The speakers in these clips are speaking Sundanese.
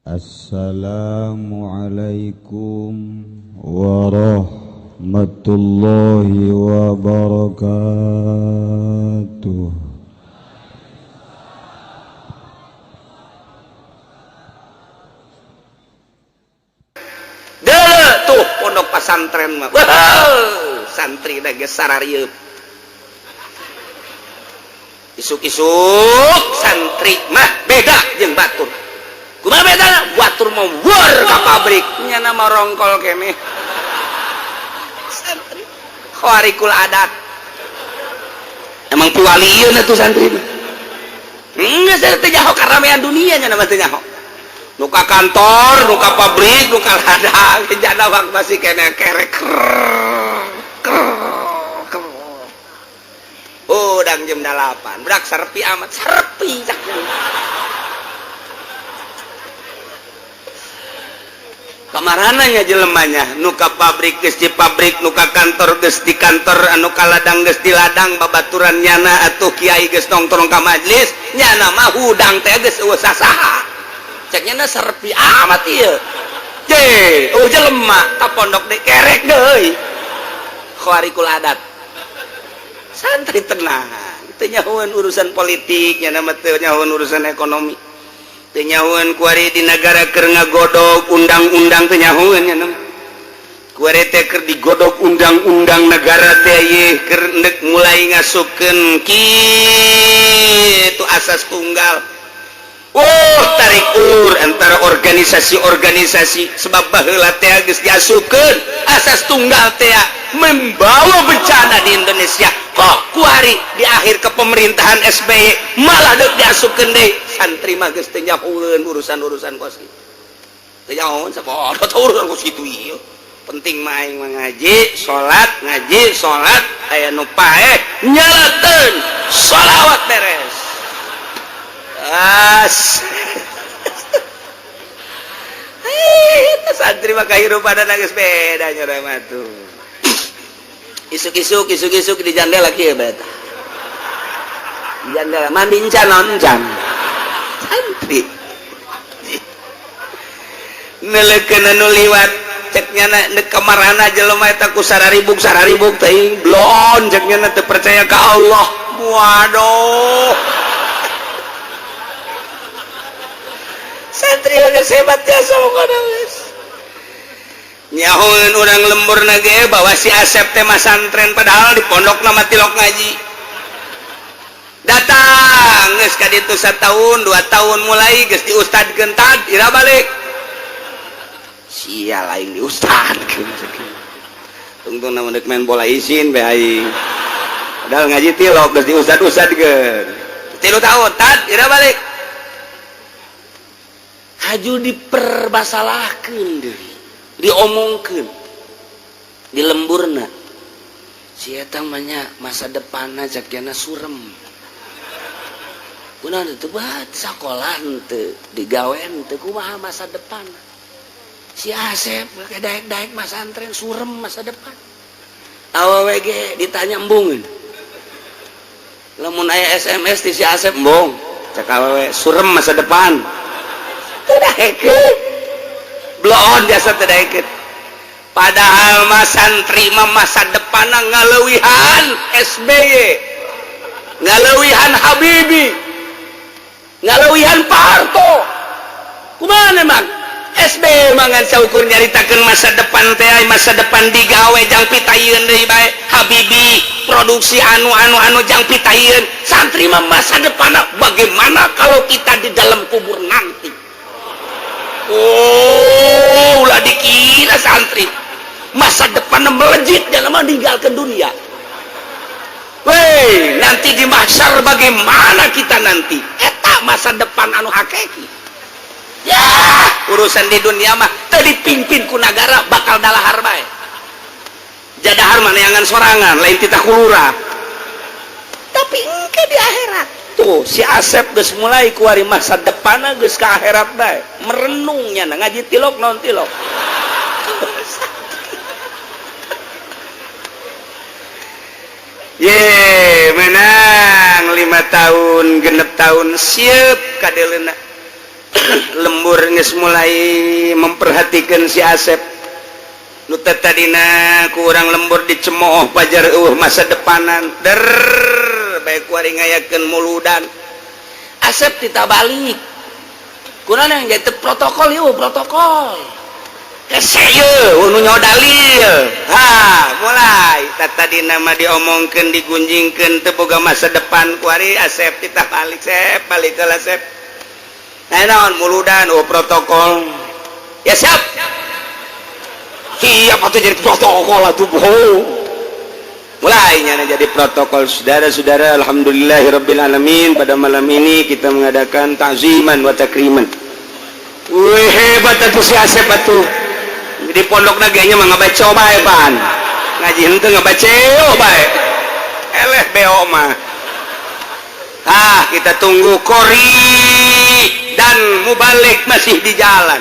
Assalamualaikum warahmatullahi wabarakatuh. Deuh tuh pondok pesantren mah. Santri da geus sararieub. Isuk-isuk santri mah beda jeung batur. Kumaha beda? Batur mah war ka pabrik, nyana mah rongkol keneh. Santri khawarikul adat. Emang piwalieun atuh santri mah. Geus teu nyaho karamean dunia nya mah teu nyaho. Nu ka kantor, nu ka pabrik, nu ka ladang, jana waktu masih keneh kerek. Udang jam 8, budak serpi amat, serpi cak. Kamarananya jelemanya, nu ka pabrik geus di pabrik, nu ka kantor geus di kantor, anu ka ladang geus di ladang, babaturan nyana atuh kiai geus nongkrong ka majlis, nyana mah hudang teh geus eueuh sasaha. Cek nyana serpi amat ieu. Je, oh jelema ka pondok deui kerek deui. Khawarikul adat. Santri tenang, teu nyahoeun urusan politik, nyana mah teu nyahoeun urusan ekonomi. Teu nyahoeun kuari di negara keur ngagodog undang-undang teu nyahoeun nyana. Kuari teh keur digodog undang-undang negara teh ieu keur endek mulai ngasupkeun kitu asas tunggal. Oh, tarik ulur antara organisasi-organisasi sebab baheula teh geus diasupkeun asas tunggal teh membawa bencana di Indonesia. Kok kuari di akhir kepemerintahan SBY malah deuk diasupkeun deui. Santri mah geus teu nyahoeun urusan-urusan kos kitu. Teu nyahoeun sabodo urusan kos kitu ieu. Penting mah aing mah ngaji, salat, ngaji, salat, aya nu paeh nyalateun sholawat beres. As. Santri mah kahirupan geus beda nya mah tuh. Isuk-isuk, isuk-isuk di jandela kieu beta. Di jandela mandi encan naon encan. Santri. Neuleukeun anu liwat cek nyana neuk kamarana jelema eta ku sararibuk sararibuk teuing blon cek nyana teu percaya ka Allah. Waduh. Santri geus hebat jasa pokona geus. Nyahoeun urang lembur ge bahwa si Asep teh masantren padahal di pondok mah tilok ngaji. Datang geus ka ditu satahun, 2 tahun mulai geus diustadkeun tad ira balik. Sia lain diustadkeun. Tungtung na deuk main bola isin bae aing. Padahal ngaji tilok geus diustad-ustadkeun. 3 tahun tad ira balik. Haju dipermasalahkeun deui. Diomongkeun di lemburna si eta mah nya masa depanna jagjana surem kunaon teu bat sakola henteu digawe henteu kumaha masa depan si Asep daek-daek masantren surem masa depan awewe ge ditanya embungeun lamun aya SMS di si Asep embung cek awewe surem masa depan teu daekeun bloon biasa teu daekeun padahal mah santri mah masa depanna ngaleuwihan SBY ngaleuwihan Habibie ngaleuwihan Pak Harto kumaha emang SBY mah ngan saukur nyaritakeun masa depan teh masa depan digawe jang pitayeun deui bae Habibie produksi anu anu anu jang pitayeun santri mah masa depanna bagaimana kalau kita di dalam kubur nanti. Oh, ulah dikira santri masa depan melejit dalam meninggalkan dunia. Weh, nanti di mahsyar bagaimana kita nanti? Eta masa depan anu hakiki. Ya, urusan di dunia mah teu dipimpin ku nagara bakal dalahar bae. Jadahar mah neangan sorangan, lain titah kulura. Tapi engke di akhirat. Tuh si Asep geus mulai kuari masa depanna geus ka akhirat bae. Merenungnya ngaji tilok naon tilok. Ye, menang 5 tahun 6 tahun siap kadeleuna. Lembur geus mulai memperhatikan si Asep nu tadina ku urang lembur dicemooh pajar eueuh masa depanan der bae kuari ngayakeun muludan. Asep tita balik kunaon yang jadi protokol yeuh protokol hese yeuh nu nyaho dalil. Ha, mulai tadi nama diomongkeun, digunjingkeun teu boga masa depan, kuari Asep tita balik. Sep, balik ke Asep. Nah, naon muludan? Oh, protokol ya. Siap siap atuh jadi protokol atuh. Mulai nyana jadi protokol. Saudara-saudara, alhamdulillahirabbil alamin, pada malam ini kita mengadakan ta'ziman wa takriman. Wih, hebat atuh si Asep atuh. Di pondok naganya mah ngabaca bae pan ngaji henteu ngabaca bae eleh beo mah. Ah, kita tunggu kori dan mubalik masih di jalan.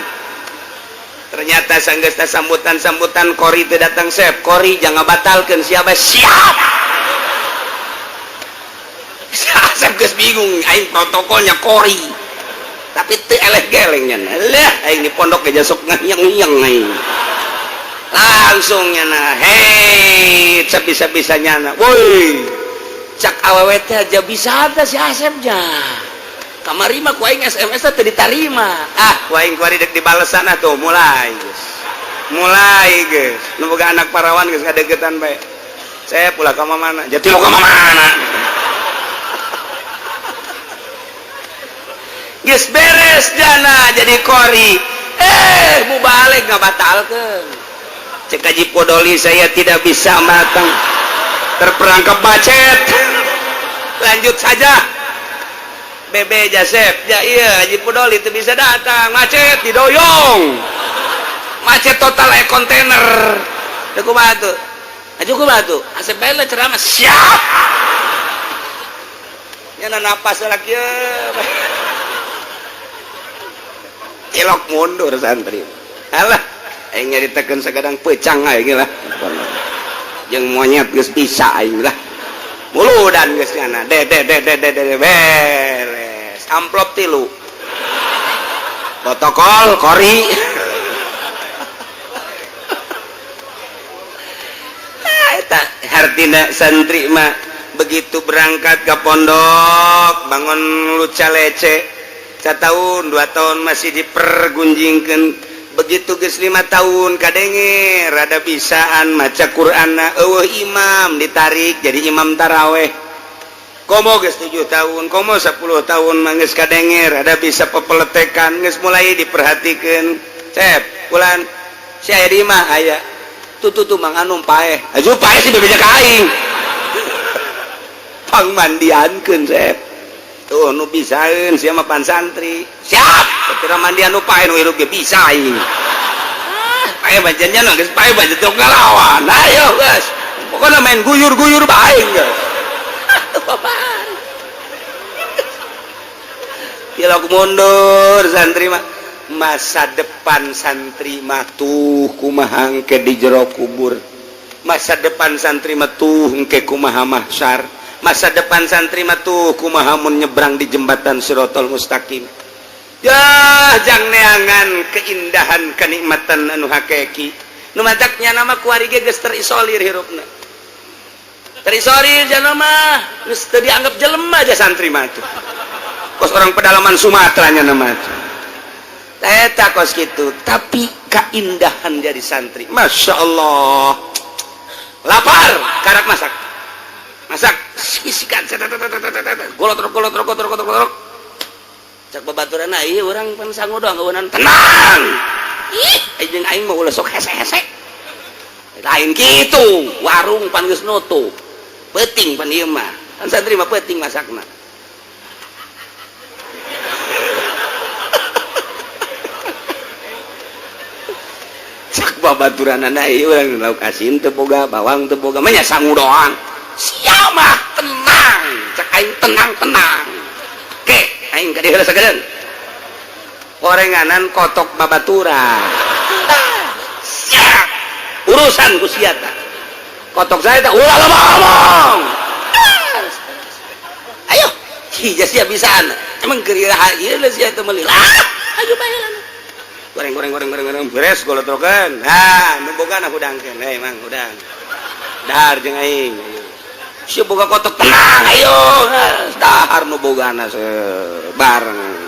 Ternyata sanggeusna sambutan-sambutan, kori itu datang. Sep, kori jangan batalkan. Siapa siap. Asep geus bingung, aing protokolnya kori tapi teu eleh geleng nya. Lah, aing di pondok ge sok ngayang-ngayang aing langsung nya. Hei, bisa-bisa nyana woi cak awewe teh aja bisa ada si Asep nya. Kamari mah ku aing SMS teh ditarima. Ah, ku aing kuari dek dibalesan tuh. Mulai geus, mulai geus nu boga anak parawan geus ngadeukeutan bae. Saya pula ka mana jadi lo ka mana geus beres jana jadi kori. Eh, mubalig ngabatalkeun. Cek Haji Podoli, saya tidak bisa matang, terperangkap macet, lanjut saja. Bebe Jasep ya, iya, Haji Podoli itu bisa datang, macet didoyong, macet total eh kontainer. Aku batu aja, aku batu Asep bae ceramah siap ya, napas lagi ya. Ilok mundur santri. Alah, aing nyaritakeun sagadang pecang aing lah jeung monyet geus bisa aing lah. Muludan geus nyana de de de de de de beres amplop tilu protokol kori. Eta hartina santri mah begitu berangkat ke pondok bangun luca lece 1 tahun 2 tahun masih dipergunjingkan. Begitu geus 5 tahun kadenge rada bisaan maca Quran, eueuh imam ditarik jadi imam taraweh. Komo geus 7 tahun, komo 10 tahun mah geus kadenge rada bisa pepeletekan, geus mulai diperhatikan. Cep bulan si aya di imah aya tuh tuh tuh Mang Anum paeh aju paeh si bebeja ka aing pangmandiankeun. Cep tuh nu bisaeun sia mah pan santri. Siap kira mandian nu paeh nu hirup ge bisa aing. Ah, paeh bajannya geus paeh bajan tong ngalawan. Ayo geus pokoknya main guyur-guyur bae geus. Apaan Pilok mundur santri mah. Masa depan santri mah tuh kumaha engke di jero kubur, masa depan santri mah tuh engke kumaha mahsyar, masa depan santri mah tuh kumaha mun nyebrang di jembatan Sirotol Mustaqim. Ya, jang neangan keindahan kenikmatan anu hakiki nu mataknya nama kuari ge geus terisolir hirupna, terisolir jana mah geus teu dianggap jelema aja santri mah tuh kos orang pedalaman Sumatera nya nama tuh eta kos gitu. Tapi keindahan jadi santri, Masya Allah, lapar karak masak masak isikan golot golot golot golot golot. Cak babaturan, ieu urang pan sangu doang eueunan. Tenang, ih jeung aing mah ulah sok hese-hese lain gitu. Warung pan geus nutup peuting pan ieu mah kan santri mah peuting masakna. Cak babaturanana, ieu urang lauk asin teu boga, bawang teu boga, mah nya sangu doang. Siap mah tenang, cak aing tenang tenang ke aing ka dieu heula sagedeung orenganan kotok babaturan. Siap urusan ku sia tah kotok saya tah ulah loba ngomong. Ayo hija sia bisaan emang keur iraha ieu sia teh meuli lah. Ayo bae lah. Goreng goreng goreng goreng goreng, beres golotrokeun. Ha, nu bogana hudangkeun. Hei Mang, hudang. Dahar jeung aing. Ayo. Si boga kotok tenang, ayo. Dahar nu bogana bareng.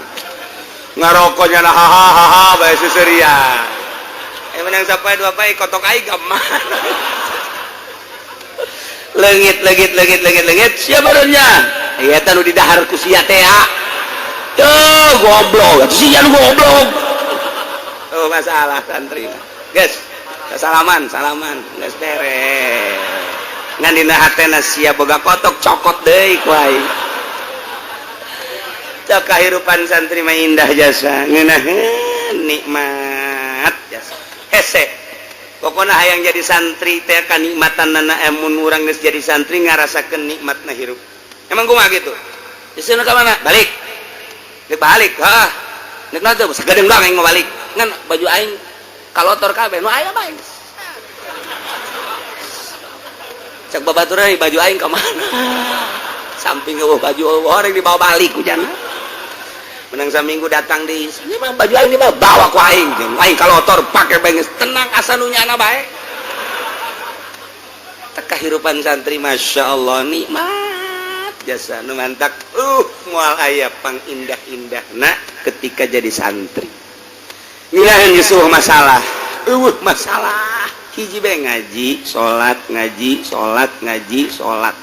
Ngarokoknya na ha ha ha ha bae seuseurian. Eh, menang sampai dua pae kotok aing ka mana? Leungit leungit leungit leungit leungit, siapa barunya? Iya, nu di dahar ku sia teh. Tuh goblok, sia nu goblok. Oh, masalah santri. Guys, salaman, salaman, geus beres. Ngan dina hatena sia boga kotok cokot deui ku aing. Cok kahirupan santri mah indah jasa, ngeunaheun nikmat jasa. Hese. Pokoknya hayang jadi santri teh kanikmatan nana, emun urang geus jadi santri ngarasakeun nikmatna hirup. Emang kumaha gitu? Di sana ka mana? Balik. Nek balik, hah. Nek naon teh sagadeng doang aing mau balik. Ngan baju aing kalotor kabeh, nu aya bae. Cek babaturan baju aing ka mana? Samping eueuh baju orang dibawa balik ku jana. Menang saminggu datang di ini mah baju aing dibawa bawa ku aing. Jeung aing kalotor pake bae geus tenang asa nu nyana bae. Teh kahirupan santri Masya Allah nikmat jasa nu mantak moal aya pang indah-indahna ketika jadi santri. Ngilaheun geus masalah. Eueuh masalah. Hiji bae ngaji, salat, ngaji, salat, ngaji, salat.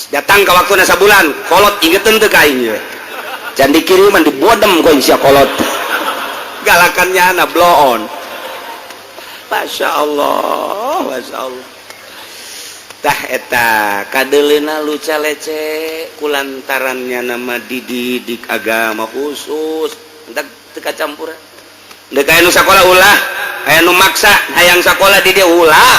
Datang ke waktu sabulan, kolot ingetin teu ka aing ye. Can dikiriman dibodem ku sia kolot. Galakannya ana bloon. Masya Allah, Masya Allah. Tah eta kadeleuna luca lece kulantarannya nama dididik agama khusus. Entak teu kacampuran. Deuk aya nu sakola ulah, aya nu maksa hayang sakola di dia ulah.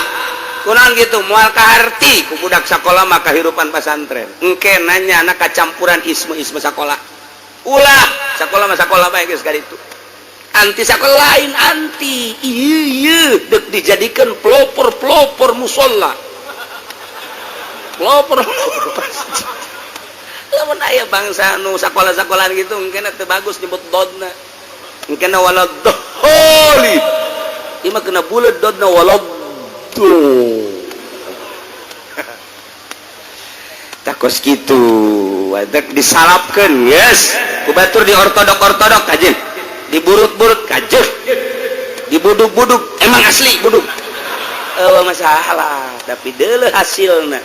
Kunaon gitu moal kaharti ku budak sakola mah kahirupan pasantren. Engke nanya anak kacampuran isme-isme sakola. Ulah, sakola mah sakola bae geus kaditu. Anti sakola lain anti. Ieu ieu deuk dijadikan pelopor-pelopor musola. Pelopor masjid. Lamun aya bangsa nu sakola-sakolaan gitu engke teu bagus nyebut dodna. Engke wala dholin. Ieu mah kena buleud dodna wala dol. Takos gitu, wadak disalapkeun, yes. Ku batur di ortodok-ortodok kajeun. Diburut-burut kajeun. Dibuduk-buduk, emang asli buduk. Eueuh masalah, tapi deuleuh hasilna.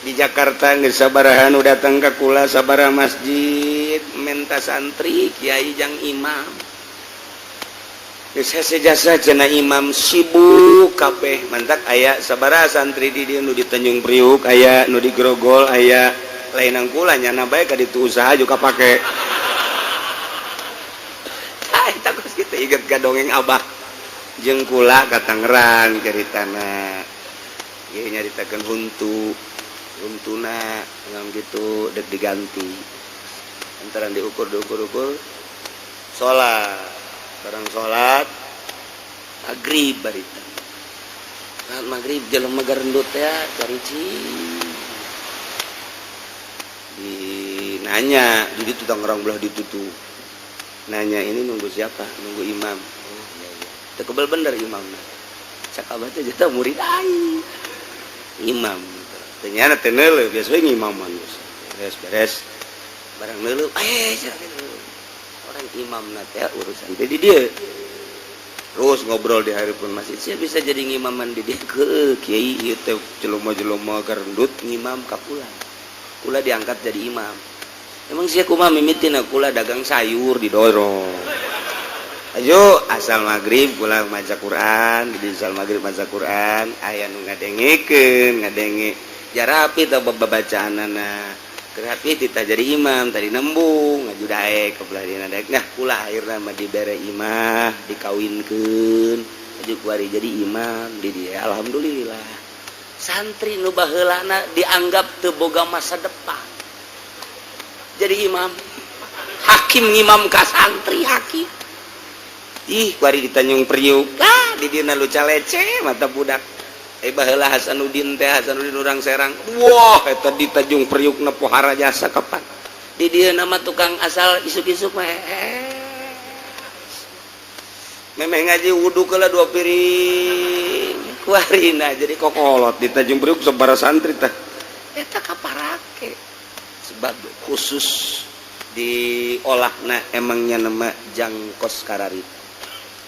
Di Jakarta geus sabaraha nu datang ka kula, sabaraha masjid menta santri kiai jang imam. Geus hese jasa cenah imam sibuk kabeh, mantak aya sabaraha santri di dieu nu di Tanjung Priuk aya, nu di Grogol aya, lainan kula nyana bae ka ditu usaha juga pake. Ah, eta geus kitu inget ka dongeng abah jeung kula ka Tangerang caritana. Ieu nyaritakeun huntu huntuna ngam gitu dek diganti antara diukur diukur ukur salat barang salat maghrib barita salat maghrib jelema garendut ya carici di nanya di ditu Tangerang belah ditutu nanya ini nunggu siapa, nunggu imam. Oh iya iya, teu kebel bener imamna, cak abah teh jatah murid aing imam. Ternyata teu neuleuh, biasa ngimaman beres beres barang neuleuh eh cenah gitu. Orang imam teh urusan teh di dieu terus ngobrol di hari pun masjid sia bisa jadi ngimaman di dieu ke kiai ieu teh jelema-jelema garendut ngimam ka kula, kula diangkat jadi imam. Emang sia kumaha mimitina? Kula dagang sayur didorong. Ayo asal maghrib kula maca Quran di asal maghrib maca Quran aya nu ngadengekeun ngadenge jarapi tah babacaanana terapi kita jadi imam tadi nembung ngaju daek ke belah dina daek. Nah, kula akhirna mah dibere imah, dikawinkeun aju kuari jadi imam di dia. Alhamdulillah, santri nu baheulana dianggap teu boga masa depan jadi imam, hakim ngimam ka santri hakim. Ih, kuari di Tanjung Priuk ah di dina luca lece mata budak. Eh, baheula Hasanuddin teh, Hasanuddin urang Serang, wah eta di Tanjung Priuk na pohara jasa kapan Di dieu nama tukang asal isuk-isuk mah, memeh ngaji wudhu kela dua piring kuarina jadi kokolot di Tanjung Priuk sabara santri tah eta kaparake sebab khusus diolahna emangnya nama jangkos kararita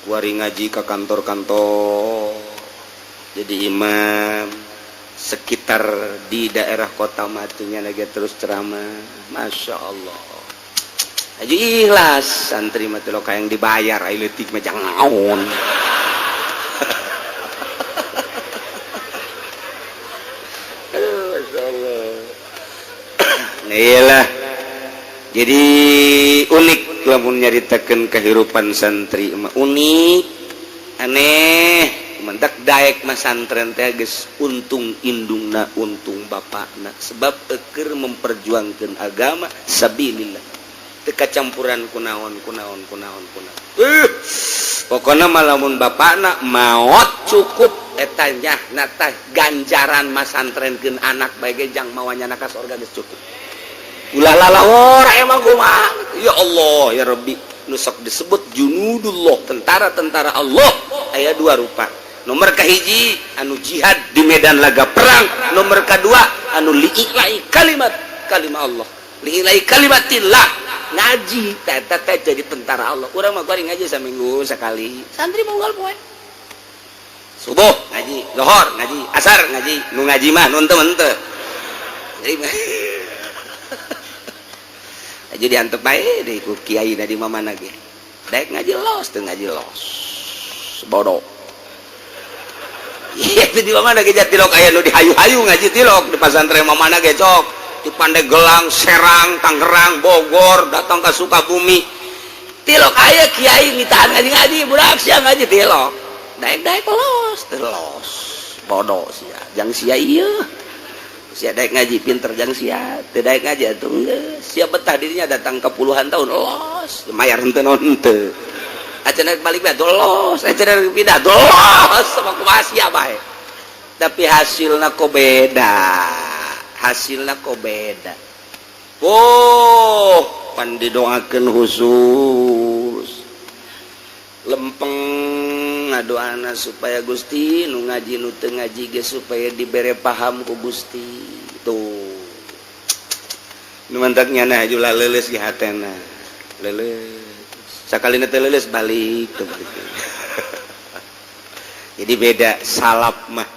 kuari ngaji ke kantor-kantor, jadi imam sekitar di daerah kota matunya lagi terus ceramah. Masya Allah, aja ikhlas santri mah lo kayak yang dibayar, ayo leutik mah jangan. Aduh, Masya Allah. Nah, iyalah, jadi unik lamun nyaritakeun kehidupan santri mah, unik, aneh, mendak daek mah santren teh geus untung indungna, untung bapakna, sebab eker memperjuangkan agama sabilillah, teu kacampuran kunaon kunaon kunaon kunaon. Pokoknya mah lamun bapakna maot cukup eta nyahna teh ganjaran masantrenkeun anak bae ge jang mawanya ka sorga geus cukup. Ulah lalawor emang kumaha. Ya Allah ya Rabbi, nu sok disebut junudullah, tentara-tentara Allah, aya dua rupa. Nomor kahiji anu jihad di medan laga perang, nomor kedua anu lii'lai kalimat kalimah Allah, lii'lai kalimatillah, ngaji teh teh jadi tentara Allah. Urang mah kuari ngaji saminggu sekali, santri unggal poe, subuh ngaji, lohor ngaji, asar ngaji. Nu ngaji mah nu henteu henteu. Jadi aja diantep bae di ku kiai di mamana ge daek ngaji los teu ngaji los bodoh. Iya, itu di mana ge tilok aya nu dihayu-hayu ngaji tilok di pasantren mamana ge cok di Pandeglang, Serang, Tangerang, Bogor, datang ke Sukabumi, tilok aya kiai nitahan ngaji-ngaji budak sia ngaji tilok daek-daek los teu los bodoh sia jang sia. Ieu sia daek ngaji pinter jang sia, teu daek ngaji atuh geus sia betah dirinya datang ke puluhan tahun los mayar henteu naon henteu acan balik bae los acan pindah los sama kumaha sia bae. Tapi hasilna kok beda, hasilna kok beda. Oh, pan didoakeun khusus lempeng ngadoana supaya Gusti nu ngaji nu teu ngaji ge supaya dibere paham ku Gusti. Tuh nu mantak nyana ulah leuleus di hatena, leuleus sakalina teu leuleus balik teu balik. Jadi beda salaf mah.